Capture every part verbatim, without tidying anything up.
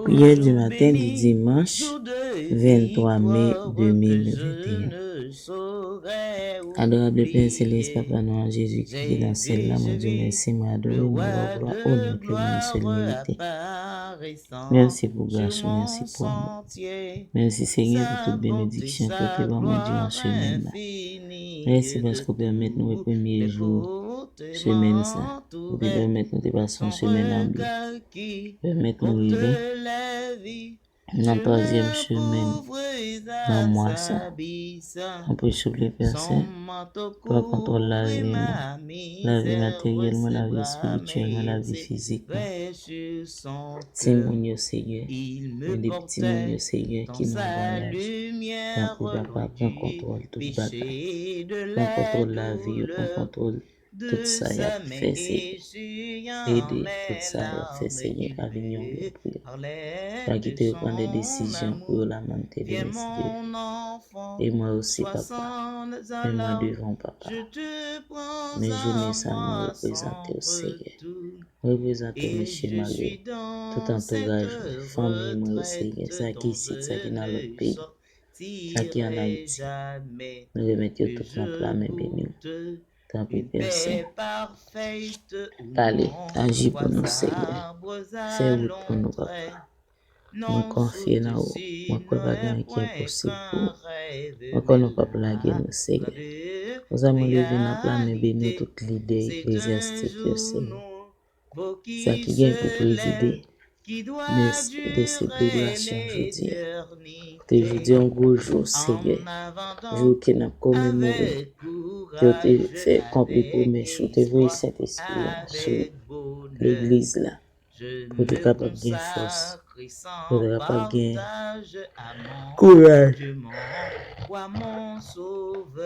Priyè di maten di dimanch venntwa me de mil venteyen. Adorab Pè Selès, Papa nou an, Jezikri ki nan syèl la, mwen di w mèsi, mwen adore w, mwen ba w glwa, onè ke ou menm sèl merite. Mèsi pou gras ou, mèsi pou amou. Mèsi, Senyè, pou tout benediksyon ke w te ban mwen diman semèn nan. Mèsi paske w pèmèt nou wè premye jou semèn sa. Ou te pèmèt nou te pase yon semèn an byen. Pèmèt nou rive nan twazyèm semèn nan mwa sa. Tanpri, souple, Pè Sen, pran kontwòl lavi nou, lavi materyèl mwen, lavi espirityèl mwen, lavi fizik mwen. Timoun yo, Senyè, gen de timoun yo, Senyè, ki nan vwayaj. Tanpri, Papa, pran kontwòl tout bagay. Pran kontwòl lavi yo, pran kontwòl tout sa y ap fè, Senyè. Ede tout sa y ap fè, Senyè, a vin yon byen pou yo. Pa kite yo pran de desizyon pou yo la, mwen te remèsye. E mwen osi, Papa. Men mwen devan w, Papa. Men jounen sa, mwen reprezante w, Senyè. Mwen reprezante w, mesye Mario. Tout antouraj mwen, fanmi mwen yo, Senyè. Sa ki isit, sa ki nan lòt peyi. Sa ki ann Ayiti. Nou remèt yo tout nan pla men beni w. Tanpri, Pè Sen. Pale, aji pou nou, Senyè. Fè wout pou nou, Papa. Mwen konfye nan ou. Mwen kwè pa gen anyen ki enposib pou ou. Mwen konnen w p ap lage nou, Senyè. Konsa, mwen leve nan pla men beni w tout lidè eklezyastik yo, Senyè. Sa ki gen pou prezide. Mèsi de selebrasyon jodi a. Kote jodi a yon gwo jou, Senyè. Jou ke n ap komemore. Ke w te fè konpli pwomès ou, te voye Sentespri a sou legliz la. Pou te kapab gen fòs. Pou te kapab gen kouraj.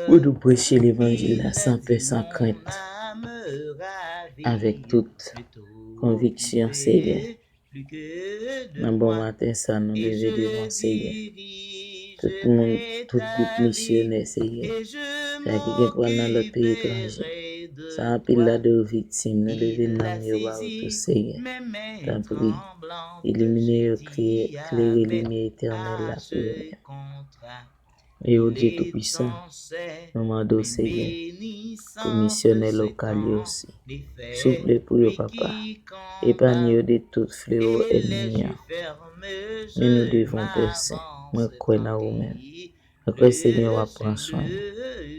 Pou nou preche levanjil la san pè, san krent. Avèk tout konviksyon, Senyè. Nan bon maten sa, nou leve devan Senyè. Tout moun, tout gwoup misyonè, Senyè. Sa ki gen pral nan lòt peyi etranje. Sa anpil ladan yo viktim, nou leve nanm yo ba ou tou, Senyè. Tanpri, ilimine yo, klere, klere limyè etènèl la pou yo menm. E o Dye Toupisan, nou mande w, Senyè, pou misyonè lokal yo osi. Souple pou yo, Papa. Epanye yo de tout flewo ènmi an. Men nou devan w, Pè Sen. Mwen kwè nan ou menm. Mwen kwè, Senyè, w ap pran swen yo.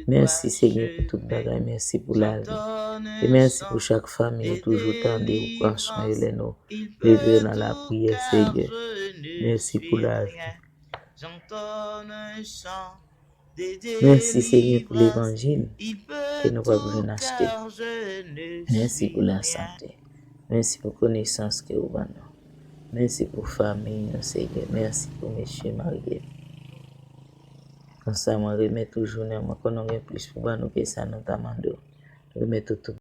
Mèsi, Senyè, pou tout bagay. Mèsi pou lavi. E mèsi pou chak fanmi ou toujou tande ou pran swen yo lè nou leve yo nan lapriyè, Senyè. Mèsi pou lavi. Mèsi, Senyè, pou levanjil ke nou p ap jwenn achte. Mèsi pou lasante. Mèsi pou konesans ke ou ban nou. Mèsi pou fanmi nou, Senyè. Mèsi pou mesye marye. Konsa, mwen remèt ou jounen. Mwen konnen w gen plis pou ban nou ke sa nou ta mande w. Remèt ou tout